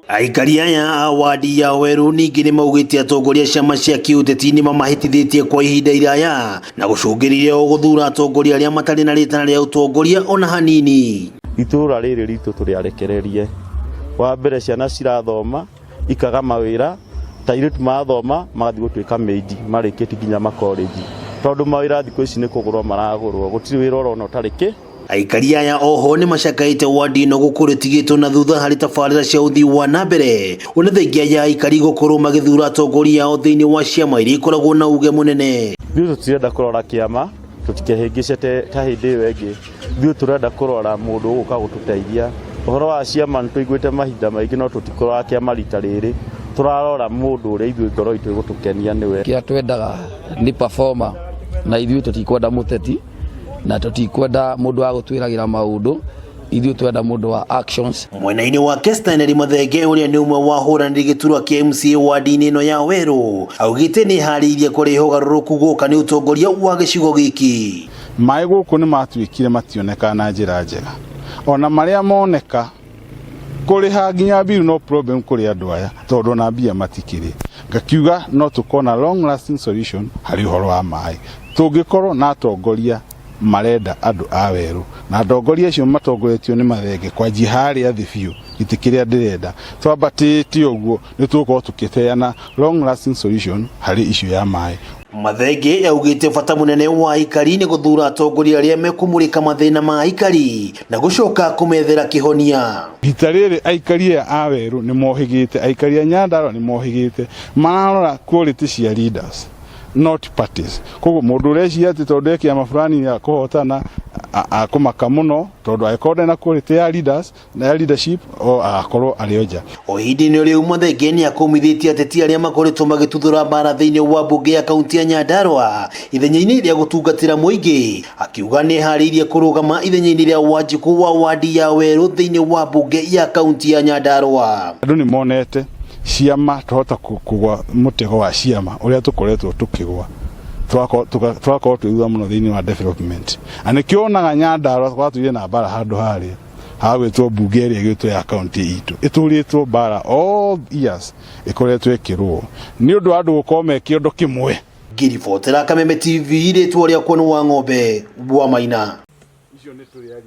Aikari aya a wadi ya Weru ningĩ nĩ maugĩte atongoria ciama cia kĩũteti nĩ mamahĩtithĩtie kwa ihinda iraya na gũcũngĩrĩria o gũthura atongoria arĩa matarĩ na rĩtana rĩa ũtongoria ona hanini. Itũra rĩrĩ ritũ tũrĩarekererie. Wa mbere, ciana cirathoma ikaga mawĩra, ta airĩtu mathoma magathiĩ gũtuĩka maid, marĩkĩtie nginya makorĩnji, tondũ mawĩra thikũ ici nĩ kũgũrwo maragũrwo, gũtirĩ wĩra ũrona ũtarĩ kĩ. Aikari aya oho nĩ macakaĩte wadi ĩno gũkorwo ĩtigĩtwo na thutha harĩ tabarĩra cia ũthii wa na mbere, ona thengia ya aikari gũkorwo magĩthura atongoria ao thĩinĩ wa ciama iria ikoragwo na uge mũnene. Ithuĩ tũtirenda kũrora kĩama, tũtikehĩngĩce ta hĩndĩ ĩyo ĩngĩ. Ithuĩ tũrenda kũrora mũndũ ũgũka gũtũteithia. Ũhoro wa ciama nĩ tũiguĩte mahinda maingĩ, no tũtikũrora kĩama rita rĩrĩ. Tũrarora mũndũ ũrĩa ithuĩ ngoro itũ ĩgũtũkenia nĩwe. Kĩrĩa twendaga nĩ performer, na ithuĩ tũtikwenda mũteti na tũtikwenda mũndũ wa gũtwĩragĩra maũndũ. Ithuĩ twenda mũndũ wa actions. Mwena-inĩ wake, Stanley Mathenge, ũrĩa nĩ ũmwe wa hũranĩri gĩturwa kĩa MCA wadi-inĩ ĩno ya Weru, augĩte nĩ harĩirie kũrehe ũgarũrũku gũka nĩ ũtongoria wa gĩcigo gĩkĩ. Maĩ gũkũ nĩ matuĩkire mationekaga na njĩra njega, ona marĩa moneka kũrĩha nginya bill no problem kũrĩ andũ aya, tondũ ona mbia matikĩrĩ. Ngakiuga no tũkona long lasting solution harĩ ũhoro wa maĩ tũngĩkorwo na atongoria marenda andũ a Werũ, na atongoria acio matongoretio nĩ Mathenge, kwanjia harĩa thĩ biũ gĩtĩ kĩrĩa ndĩrenda twambatĩte ũguo, nĩ tũgũkorwo tũkĩheana long lasting solution harĩ issue ya maĩ. Mathenge augĩte bata mũnene wa aikari nĩ gũthura atongoria arĩa mekũmũrĩka mathĩna ma aikari na gũcoka kũmethera kĩhonia. Rita rĩrĩ aikari aya a Werũ nĩ mohĩgĩte, aikari a Nyandarua nĩ mohĩgĩte, mararora quality cia leaders, not parties. Koguo mũndũ ũreciria atĩ tondũ e kĩama fulani nĩ akũhotana, akũmaka mũno, tondũ angĩkorwo ndarĩ na quality ya leaders na ya leadership, o agakorwo arĩ o nja. O ihinda-inĩ rĩu, Mathenge nĩ akũmithĩtie ateti arĩa makoretwo magĩtuthũra mbara thĩinĩ wa mbunge ya kaunti ya Nyandarua ithenya-inĩ rĩa gũtungatĩra mũingĩ, akiuga nĩ eharĩirie kũrũgama ithenya-inĩ rĩa Wanjikũ wa wadi ya Weru thĩinĩ wa mbunge ya kaunti ya Nyandarua. Andũ nĩ monete ciama twahota kũgwa mũtego wa ciama ũrĩa tũkoretwo tũkĩgwa, tũgakorwo twĩ thutha mũno thĩinĩ wa development, na nĩkĩo wonaga Nyandarua gwatũire na mbara handũ harĩa hagwĩtwo mbunge ĩrĩa ĩgwĩtwo ya kaunti itũ ĩtũrĩtwo mbara all years ĩkoretwo ĩkĩrũo nĩ ũndũ wa andũ gũkorwo me kĩondo kĩmwe. Ngĩribotera Kameme TV, rĩtwa rĩakwa nĩ wa Ng'ombe wa Maina.